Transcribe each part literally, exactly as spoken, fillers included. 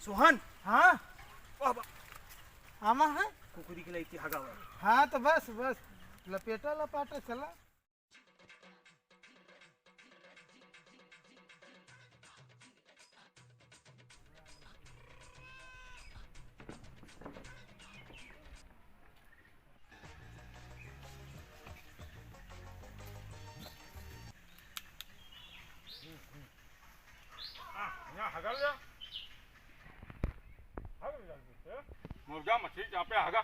सोहन। हाँ? वाह, वाह। आमा है? कुकुरी के लइके हगा हुआ। हाँ, तो बस, बस, लपेटा लपाटा चला। यहाँ हगल जा। हगल जल्दी से। मुर्गा मछली चापे हगा।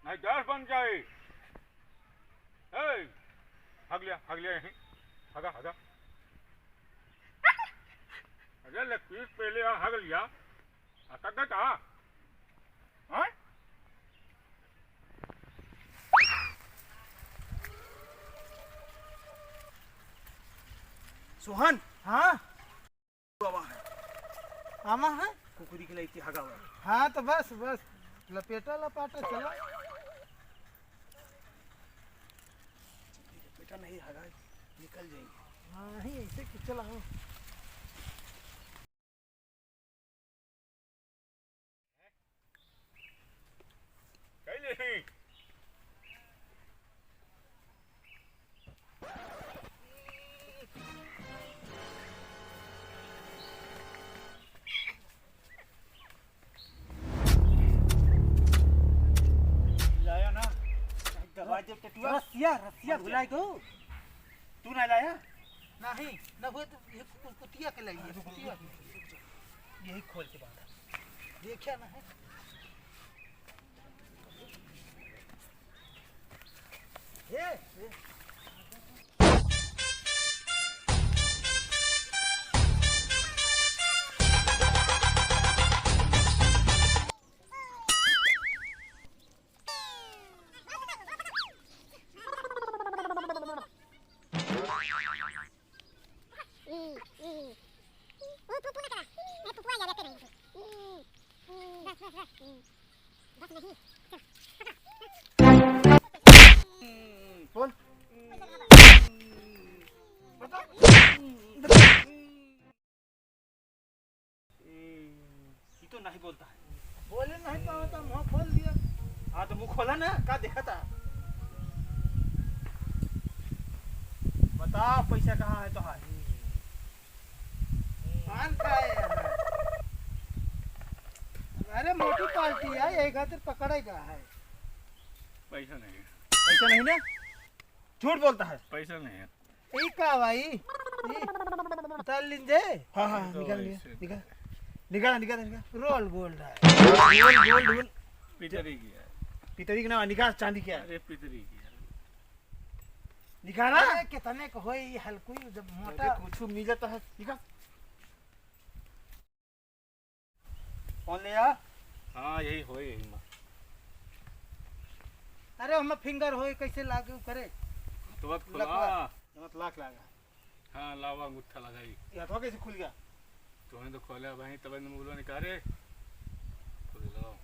नहीं गैस बन जाए। ए, हग लिया, हग लिया यहीं। हगा, हगा। अरे लेग पीस पहले यहाँ हग लिया। अटक गया का? हाँ? सोहन। हाँ? बाबा है। आमा है? कुकुरी के लइके हगा हुआ। हाँ, तो बस, बस, लपेटा लपाटा चला। लपेटा नहीं, हगा निकल जाएंगे। हाँ, ही ऐसे कि चला हो। लाया ना, दबा दे टटुआ। रसिया, रसिया भुलाए गो। तू ना लाया? नहीं, ना हुए तो ये कु-, कुतिया के लाइए, कुतिया के। यही खोल के बांधा। देखा ना है। ये, ये। बोल। ये तो नहीं बोलता है। बोले नहीं पावता, मुंह खोल दिया। हाँ, तो मुंह खोला ना, का देखा था? बताओ, पैसा कहाँ है तो है? पान खाए हैं। अरे, मोटी पार्टी है, यही खातिर पकड़ेगा है। पैसा नहीं है। पैसा नहीं ना? झूठ बोलता है। पैसा नहीं है। ई का भाई? ई उतार लीन जे। हाँ, हाँ, ये तो निकाल, ऐसे निकाल, निकाल। निकाल, निकाल, निकाल। रोल गोल्ड है। गोल्ड, गोल्ड, गोल्ड। पितरी की है। पितरी की ना, निकाल चांदी क्या है? अरे, पितरी की है। निकाल ना। अरे, कितने को होई ये हलकुई जब मोटा। अरे, कुछ मिल जाता है, निकाल। फोन ले आ। हाँ, यही होए, यही मा। अरे, हम फिंगर होए, कैसे लागे उ करे? तो मत खुला। लकवा, मत लाख लागा। हाँ, लावा अंगूठा लगाई। ये हथवा कैसे खुल गया? तूने तो खोला भाई, तब मोबाइल निकाले। खोल लो।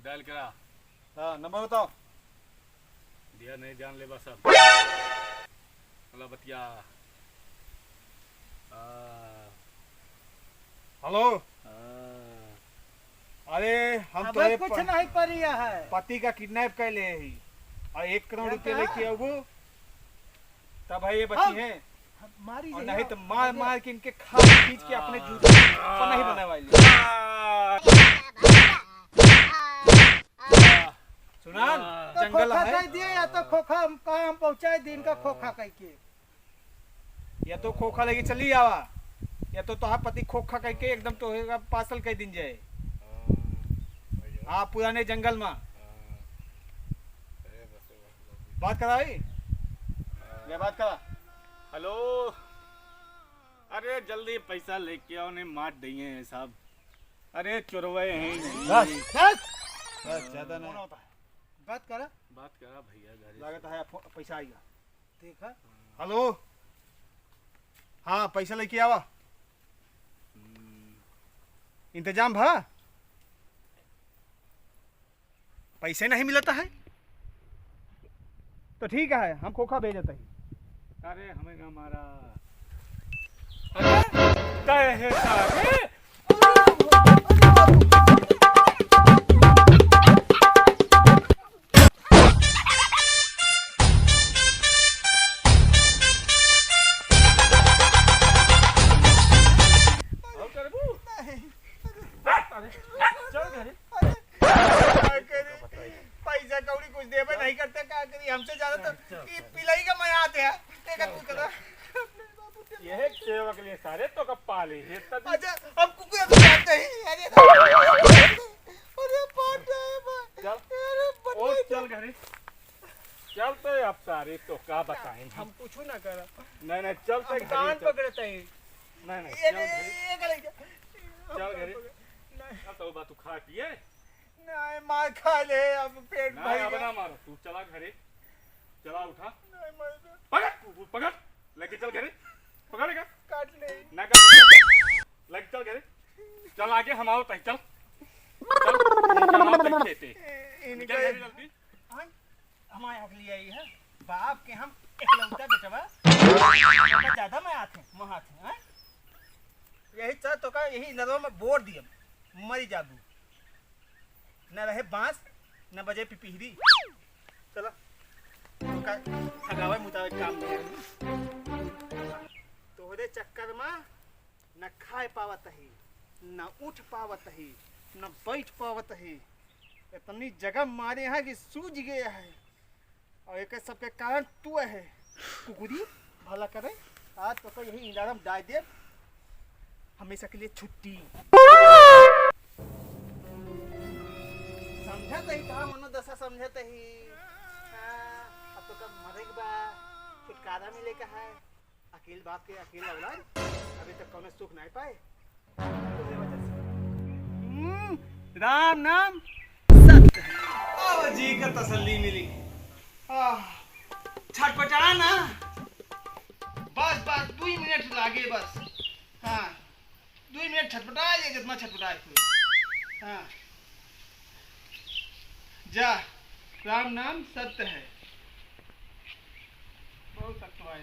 डायल करा। हाँ, नंबर बताओ। दिया नहीं, जान ले बस अब। वाला बतिया। आ। हेलो। हाँ। अरे, हम अबे तोरे कुछ प-, नहीं परिया है। पति का किडनैप कर ले ही। और एक करोड़ क्या रुपया कहा? लेके आबू, तब है ये बची हम हैं। मारी और जाइए। नहीं तो मार, मार के इनके खाल खींच के अपने जूते पर नहीं बनाए वाली। सुनान, तो जंगल खोखा है। कह दिए या तो खोखा हम, कहाँ हम पहुँचाए दिन का खोखा कह के। या तो खोखा लेके चली आवा, या तो तोहार पति खोखा कह के एकदम तोहे का पासल कह दिन जाए। हाँ, पुराने जंगल में। बात करा भाई। ले बात करा। हेलो। अरे जल्दी पैसा लेके आओ, नहीं मार देंगे साहब। अरे चोरवे हैं। बस, बस। बस, ज्यादा ना। बात करा। बात करा भैया, गाड़ी लागत से। है, फो-, पैसा आएगा। देखा। हेलो। हाँ, पैसा लेके आवा। हम्म। इंतजाम भा? पैसे नहीं मिलता है तो ठीक है, हम खोखा भेजत ही। अरे, हमें का मारा? अरे, तय है सारे। और करबू? नहीं। अरे, चल घरे। अरे, का करी? पैसा कौड़ी कुछ देबे नहीं करते, का करी? हमसे ज्यादा तो चल, चल, ई चल। पिलाई का मया आते हैं। देखा चल, तू चल। करा। यह सेवक ले सारे तो का पाले, ये तभी अच्छा, हम कुकुर तो जानते ही। अरे, अरे, पाट रहा है बा। चल। अरे, बच्चे ओ, चल घरे। चलते अब सारे तो का बताएं हम। हम कुछ ना करा। नहीं, नहीं, चलते हम घरे कान चल। पकड़ते ही। नहीं, नहीं, ये चल ले, घरे। ये गले क्या? चल घरे। नहीं। अब तो बा तू खा पिए। नहीं, मार खा ले, अब पेट नहीं, भर अब गया। ना मारो, तू चला घरे। चला उठा। नहीं, मार दे। पकड़, कुकुर पकड़। लेके चल घरे। पकड़ेगा? काट ले। ना काट। लेके चल घरे। चल आगे हम आओ तई, चल। चल, हम आओ तई खेते। ए, इनका निकल घरे जल्दी। हाँ? हमारे हक लिए आई है। बाप के हम एकलौता बेटवा। ज्यादा मैं आते, मैं आते, हाँ? यही चाह तो का, यही नरवा में बोर दियम, मरी जाबू। न रहे बांस, न बजे पिपिहरी। चला, तो का, ठगावे मुताबिक काम नहीं। तोहरे चक्कर में न खाए पावत ही, न उठ पावत ही, न बैठ पावत ही। इतनी जगह मारे हैं कि सूझ गए हैं। और एक सबके कारण तू है। कुकुरी, भला करे, आज तो को यही इंदारा में डाल दे, हमेशा के लिए छुट्टी। समझत ही, कहा मनोदशा समझत ही। हाँ, अब तो कब मरे के बा, छुटकारा मिले का है। अकेल बाप के अकेल औलाद, अभी तक कौनो सुख नहीं पाए। तोहरे वजह से। हम्म, राम नाम सत्य है। अब जी का तसल्ली मिली। आह, छटपटा ना। बस, बस, दुई मिनट लागे बस। हाँ, दुई मिनट छटपटा ले, जितना छटपटा है। हाँ। जा, राम नाम सत्य है। बहुत सत्य भाई।